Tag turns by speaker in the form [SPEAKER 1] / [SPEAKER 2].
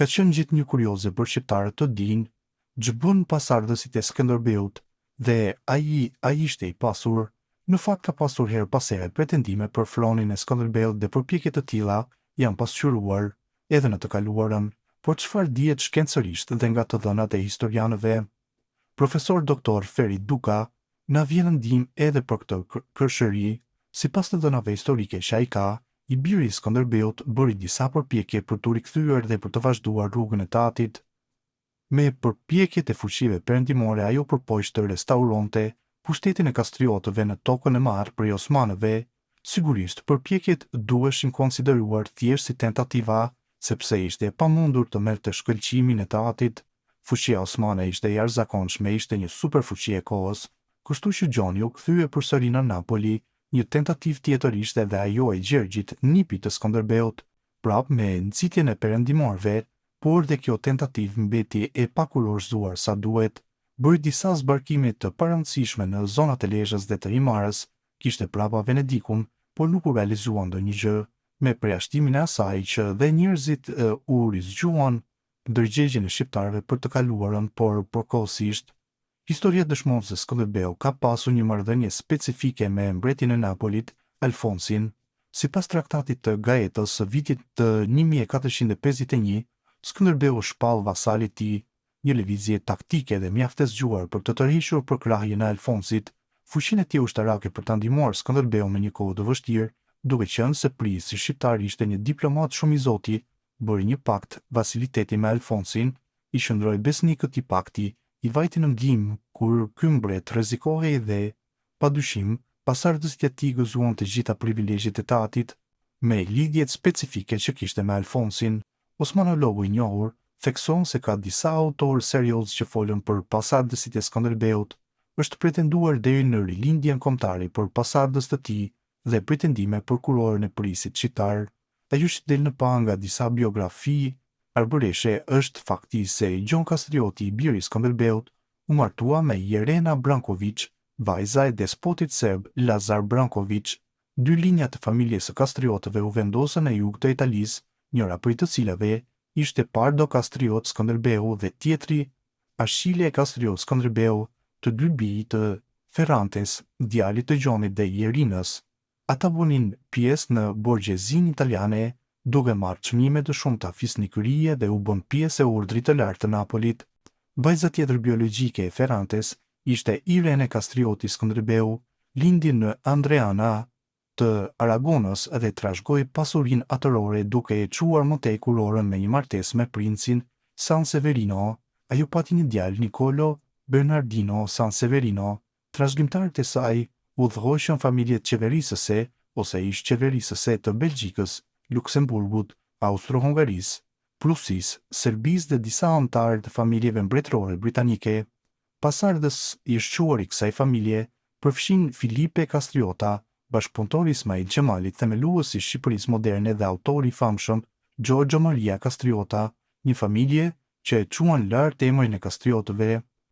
[SPEAKER 1] Ka qenë gjithnjë kurioze për shqiptarët të dinë ç'bënë pasardhësit e Skënderbeut dhe ai a ishte i pasur. Në fakt ka pasur herë pas here pretendime për fronin e Skënderbeut dhe përpjekje të tilla janë pasqyruar edhe në të kaluarën. Por çfarë dihet shkencërisht dhe nga të dhënat e historianëve? Profesor Doktor Ferid Duka na vjen në ndihmë edhe për këtë kërshëri. Sipas të dhënave historike që ai ka, i biri i Skënderbeut bëri disa përpjekje për t'u rikthyer dhe për të vazhduar rrugën e të atit. Me përpjekjet e fuqive perëndimore ai u përpoq të restauronte pushtetin e Kastriotëve në tokën e marrë prej osmanëve. Sigurisht, përpjekjet duheshin konsideruar thjesht si tentativa, sepse ishte e pamundur të merrte shkëlqimin e të atit. Fuqia osmane ishte e jashtëzakonshme, ishte një superfuqi e kohës. Kështu që Gjoni u kthye përsëri në Napoli. Një tentativë tjetër ishte edhe ajo e Gjergjit, nipit të Skënderbeut, prapë me nxitjen e perëndimorëve, por dhe kjo tentativë mbeti e pakurorëzuar sa duhet. Bëri disa zbarkime të parëndësishme në zonat e Lezhës dhe të Himarës, kishte prapa Venedikun, por nuk u realizua ndonjë gjë, me përjashtimin e asaj që dhe njerëzit u rizgjuan ndërgjegjen e shqiptarëve për të kaluarën, por përkohësisht. Historia dëshmon se Skënderbeu ka pasur një marrëdhënie specifike me mbretin e Napolit, Alfonsin. Sipas Traktatit të Gaetës së vitit 1451, Skënderbeu u shpall vasal i tij, një lëvizje taktike dhe mjaft e zgjuar për të tërhequr përkrahjen e Alfonsit, fuqinë e tij ushtarake për ta ndihmuar Skënderbeun në një kohë të vështirë, duke qenë se prijësi shqiptar ishte një diplomat shumë i zoti, bëri një pakt vasiliteti me Alfonsin, i qëndroi besnik këtij pakti, i vajti në ndihmë kur ky mbret rrezikohej dhe, pa dyshim, pasardhësit e tij gëzuan të gjitha privilegjet e të atit, me lidhjet specifike që kishte me Alfonsin. Osmanologu i njohur thekson se ka disa autorë seriozë që folën për pasardhësit e Skënderbeut, është pretenduar deri në Rilindjen Kombëtare për pasardhës të tij dhe pretendime për kurorën e prijësit shqiptar. Ajo që del në pah nga disa biografi arbëreshe është fakti se Gjon Kastrioti i biri i Skënderbeut u martua me Jerena Brankoviç, vajza e despotit serb Lazar Brankoviç. Dy linja të familjes së Kastriotëve u vendosën në jug të Italisë, njëra prej të cilave ishte Pardo Kastriot Skënderbeu dhe tjetri Ashile Kastriot Skënderbeu, të dy bij të Ferrantes, djalit të Gjonit dhe Jerinës. Ata bënin pjesë në borgjezinë italiane, duke marrë çmime të shumta fisnikërie dhe u bënë pjesë e Urdhrit të Lartë të Napolit. Vajza tjetër biologjike e Ferrantes ishte Irene Kastrioti Skënderbeu, lindi në Andreana të Aragonës dhe trashëgoi pasurinë atërore duke e çuar më tej kurorën me një martesë me princin Sanseverino. Ajo pati një djalë Nicolo Bernardino Sanseverino. Trashëgimtarët e saj udhëhoqën familjet qeverisëse ose ish-qeverisëse të Belgjikës, Luksemburgut, Austro-Hungarisë, Prusisë, Serbisë dhe disa anëtarë të familjeve mbretërore britanike. Pasardhës i shquar i kësaj familje përfshin Filipe Kastriota, bashkëpunëtor i Ismail Qemalit, themelues i Shqipërisë moderne dhe autori i famshëm Giorgio Maria Kastriota, një familje që e çuan lart emrin e Kastriotëve.